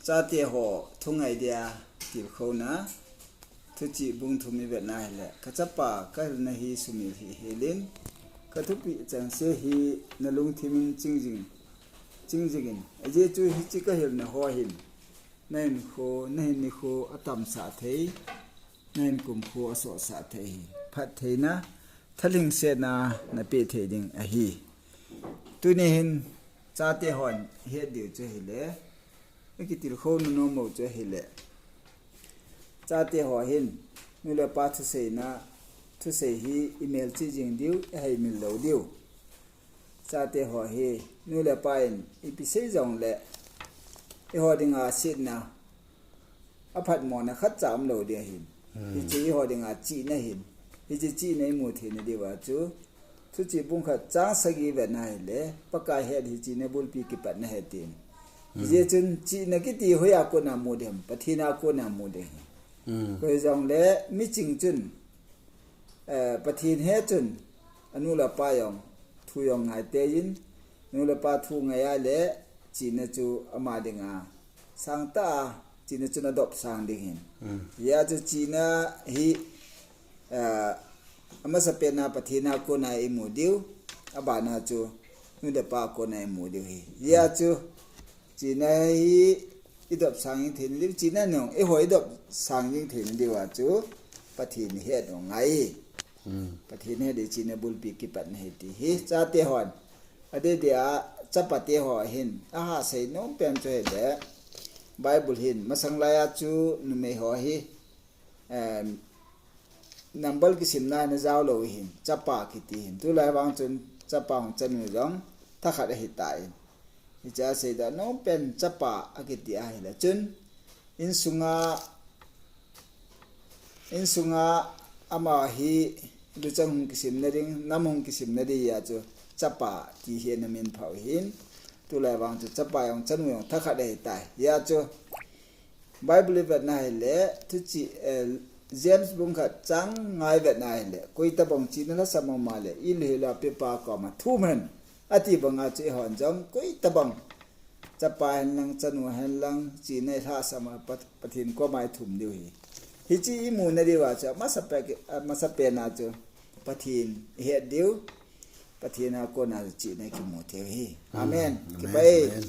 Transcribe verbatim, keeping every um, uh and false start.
Chate ho thungai dia tilkhouna, thuchih bung thum i vetna hile, ka chapa ka hilna hi sumil hih helin, ka thupeh chengse hi na lungthimin ching jing, ching jingin. Ajeh chu hiche ka hilna ho hin, na hinkho, na hin nikho atamsah thei, na hin kumkho asohsah thei hi. Phattheina, thalhingsetna na peh thei ding ahi. Tuni hin, chate hon het diu chu hile, i kitilkhouna nom u chu hile. Chate ho hin, nu le pa thuseina, thusei hi i melchih jing diu, i heimil lou diu. Chate ho hi, nu le pa in, ipi sei jongle, eiho dinga setna, aphatmona khatcha umlou ding ahin. Hiche eiho dinga chihna ahin. Hiche chihna i mu theina diuva chu, Thuchih bung khat chang sagi vetna hile, Pakai het hi chihna bulpi kipatna ahi tin. Hijeh chun chihna kiti hoiya kona mu ding ham, Pathen a kona mu ding ahi. Koi jongle miching chun, eh, Pathen he chun, anu le apa jong, thu jong ngai teiyin, nu le pa thu ngai a le, chihna chu ama dinga sangtah a, chihna chu nadop sang ding ahin. Hijeh a chu chihna hi, eh, amasapen a Pathen a kona i mu diu, abana chu nu le pa a kona i mu diu ahi. Hijeh a chu chihna hi i dop sang jing theina diu, chihna nung, eiho i dop sang jing theina diuva chu Pathen het u ngai. Pathen het hi chihna bulpi kipatna ahi ti hi, chate hon. Adeh dia chapate ho hin, ahahsei nom pen chu hile, Bible hin, masang laiya chu numei ho hi, em, number kisimna ana jaolou ahin, chapa kiti ahin. Tulai vang chun chapa hung chanu jong thakhat ahitan. Hichea seida nom pen chapa akiti ahile chun, insunga, insunga ama hi luchang hung kisimna ding, nam hung kisimna ding a chu chapa ti hi ana minphah u ahin. Tulai vang chu chapa jong chanu jong thakhat ahitai. Hijeh a chu Bible i vetna hile, thuchih, eh, James bung khat chang nga i vetna hile, koitobang chihna lhasam um a le, i lhela pepa koma thum hen, ati banga chu eihon jong, koitobang chapa hen lang, chanu hen lang, chihna i lhasam a Pat-, Pathen koma i thum diu ahi. Hiche i muna diuva chu, amasapen, amasapen a chu, Pathen i het diu, Pathen a kona chihna i kimu thei u ahi. Amen. Kipah e.